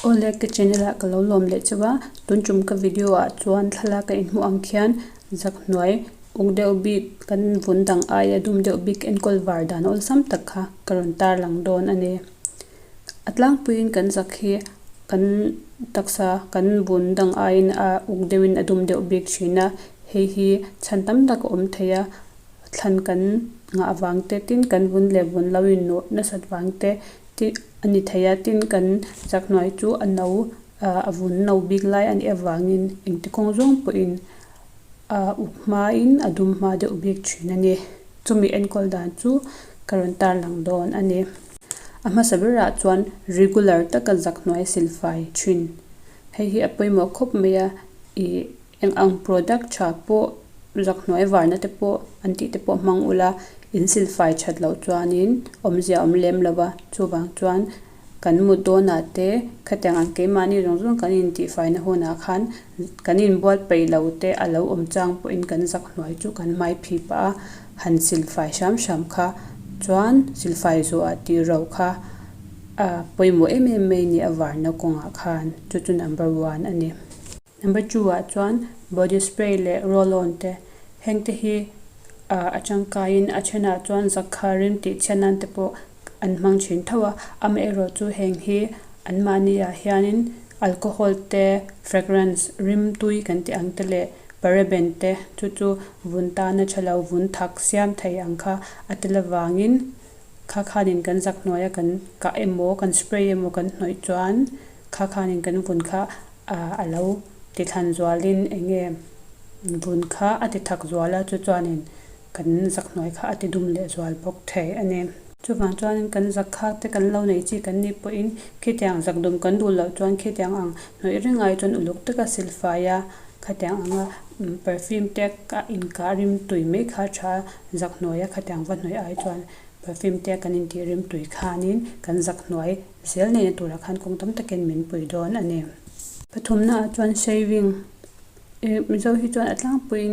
Awle ka channel ah ka lo lawm leh chauh a, tun tum ka video ah chuan thlalak a inhmuh ang khian zak hnuai uk deuh bik kan vun dang aia dum deuh bik enkawl var dan awlsam tak kha ka rawn tarlang dawn a ni. A tlangpuiin kan zak hi kan taksa kan vun dang aiin a uk deuhin a dum deuh bik thin a, hei hi chhan tam tak a awm thei a. Thlan kan ngah vang te tin kan vun leh vun lo innuh nasat vang te tih a ni thei a, tin kan chak hnuai chu a no ah a vun no bik lai a nih avangin engti kawng zawng pawhin a uk hmain a dum hma deuh bik thin a ni. Chumi enkawl dan chu ka rawn tarlang dawn a ni. A hmasa berah chuan regular taka zak hnuai silfai thin. Hei hi a pawimawh khawp mai a, ih Eng ang product tha pawh zak hnuai varna te pawh an tih te pawh hmang ula, in silfai that loh chuanin awmzia a awm lem lo va, chuvang chuan kan mut dawnah te khatiang ang keimahni zawng zawng kan intihfaina hunah khan kan inbual peih lo te a lo awm chang pawhin kan zak hnuai chu kan hmai phih pah a, han silfai hram hram kha chuan silfai zawhah tih ro kha a pawimawh em em mai a ni a varna kawngah khan chu chu number one a ni. Number two ah chuan body spray leh roll on te heng te hi ah a tangkaiin a thenah chuan zakha rim tih chhiat nan te pawh an hmang thin tho a amaherawh chu heng hi an mahni ah hianin alcohol te fragrance rim tui kan tih ang te leh paraben te chu chu vun tana tha lo vun thak siam thei ang kha a tel avangin kha khanin kan zak hnuaia kan kah emaw kan spray emaw kan hnawih chuan kha khanin kan vun kha a lo ti thlan zualin eng nge vun kha a ti thak zual a chu chuanin kan zak hnuai kha a ti dum leh zual bawk thei a ni. Chuvang chuanin kan zak khak te kan lo nei chi kan nih pawhin khitiang zak dum kan duh loh chuan khitiang ang hnawih reng ai chuan uluk taka silfai a khatiang anga perfume te a inkah rim tui mai kha tha zak hnuaia khatiang va hnawih ai chuan perfume te kan intih rim tui khanin kan zak hnuai Zel neihna turah khan kawng tam takin min pui dawn a ni. Pathumnaah chuan shaving eh Mizo hi chuan a tlangpuiin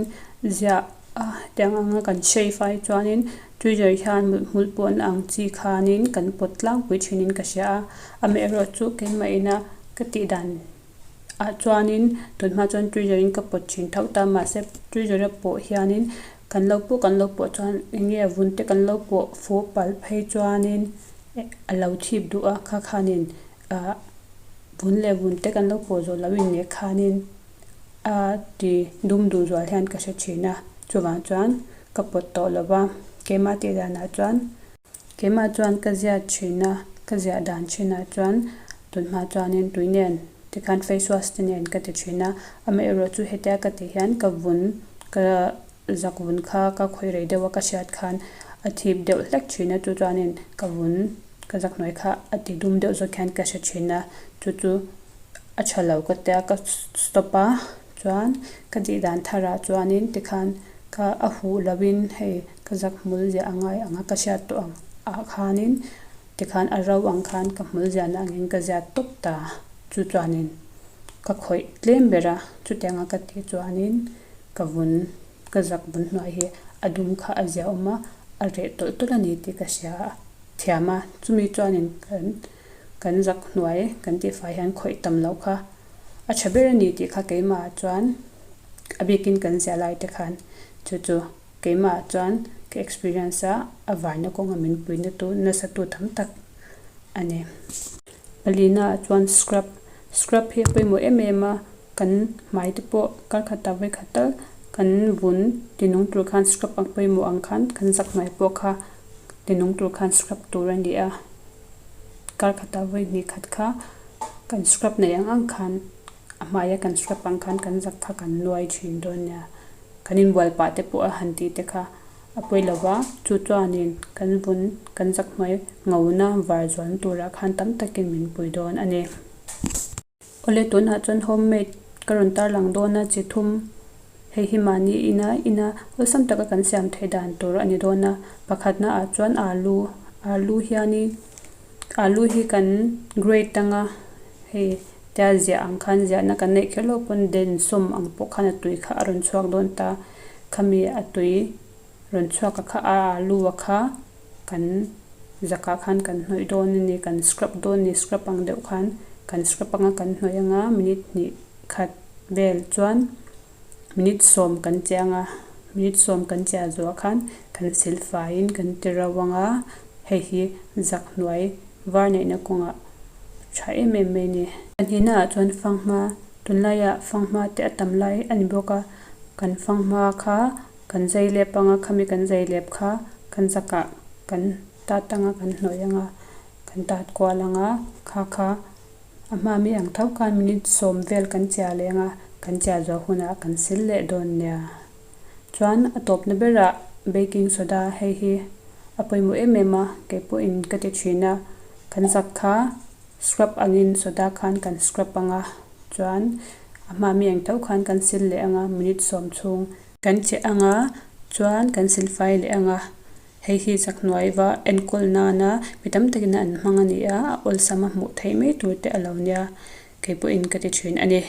ziah a hetiang anga kan shave ai chuanin tweezer hian hmul pawhna ang chi khanin kan pawt tlangpui thinin ka hria a, amaherawhchu chu keimah ina ka tih dan ah chuanin tunhma chuan tweezer in ka pawt thin tho ta mahse tweezer a pawh hianin kan lo pawh kan lo pawh chuan eng nge a vun te kan lo pawh fuh palh phei chuanin. A lo thip duh a, kha khanin ah vun leh vun te kan lo pawh zawh loh in nek khanin a ti dum duh zual hian ka hre thin a, chuvang chuan ka pawt tawh lo va, keimah tih danah chuan keimah chuan ka ziat thin a, ka ziah dan thinah chuan tunhma chuanin tui nen tikhan face wash te nen ka ti thin a, amaherawhchu hetia ka tih hian ka vun ka Zak vun kha ka khawih rei deuh a ka hriat khan a thip deuh hlek thin a chu chuanin ka vun ka zak hnuai kha a ti dum deuh zawk hian ka hre thin a chu chu a tha lo ka tia ka stop a chuan ka tih dan tharah chuanin tikhan ka a huh loin hei ka zak hmul ziah a ngai ang a ka hriat tawh ang ah khanin tikhan a ro ang khan ka hmul ziahna angin ka ziat tawp ta chu chuanin ka khawih tlem ber a chutianga ka tih chuanin. Ka vun, ka zak vun hnuai hi a dum kha a zia awm a, a reh tawlh tawlh a ni tih ka hria a, thiam a. Chumi chuanin kan kan zak hnuai kan tihfai hian khawih tam loh kha a tha ber a ni tih kha keimahah chuan a bikin kan ziah lai te khan chu chu keimahah chuan ka experience a, a vaina kawnga min puina tu nasa tu tam tak a ni. Palina ah chuan scrub, scrub hi a pawimawh em em a. Kan hmai te pawh kar khat ah vawikhat tal kan vun tinung tur khan scrub ang pawimawh ang khan kan zak hmai pawh kha tinung tur khan scrub tur a ni a. Kar khat ah vawi hnih khat kha kan scrub nei ang ang khan a hmaia kan scrub ang khan kan zak kha kan nuai thin dawn nia. Kan inbual pah te pawh a han tih te kha a pawi lo va, chu chuanin kan vun kan zak hmai ngona var zual turah khan tam takin min pui dawn a ni. Awle tunah chuan homemade ka rawn tarlang dawn a chi thum hei hi mahni ina ina awlsam taka kan siam theih dan tur a ni dawn a pakhatna ah chuan alu alu hianin alu hi kan grate anga hei tia ziah ang khan ziahna kan neih kher loh pawn den sawm ang pawh khan a tui kha a rawn chhuak dawn ta khami a tui rawn chhuak a kha a alu a kha kan zakah khan kan hnawih dawn a ni kan scrub dawn a ni scrub ang deuh khan. Kan scrub anga kan hnawih anga minute hnih khat vel chuan minute sawm kan chiah anga minute sawm kan chiah zawh ah khan kan sil faiin kan ti ro anga hei hi zak hnuai var neihna kawngah tha em em mai a ni. Pahnihna ah chuan fanghma tunlaiah fanghma te a tam lai a ni bawk a kan fanghma kha kan zai lep anga khami kan zai lep kha kan zakah kan tat anga kan hnawih anga kan tat kual anga kha kha a hma mi ang tho khan minute sawm vel kan chiah leh anga kan chiah zawh hunah kan sil leh dawn nia. Chuan a tawpna berah baking soda hei hi a pawimawh em em a kei pawhin ka ti thin a kan zak kha scrub angin soda khan kan scrub anga chuan a hma mi ang tho khan kan sil leh anga minute sawm chhung kan cheh anga chuan kan sil fai leh anga hei hi zak hnuai va enkawl nana mi tam takin an hmang a ni a a awlsam a hmuh theih mai tur te a lo nia kei pawhin ka ti thin a ni.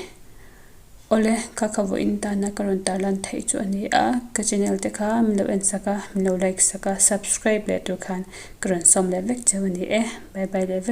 Awle, kha kha vawiin tana ka rawn tarlan theih chu a ni a, ka channel te kha min lo en sak a, min lo like sak a, subscribe leh tur khan ka rawn sawm leh vek cheu a ni e. Bye bye leh vek.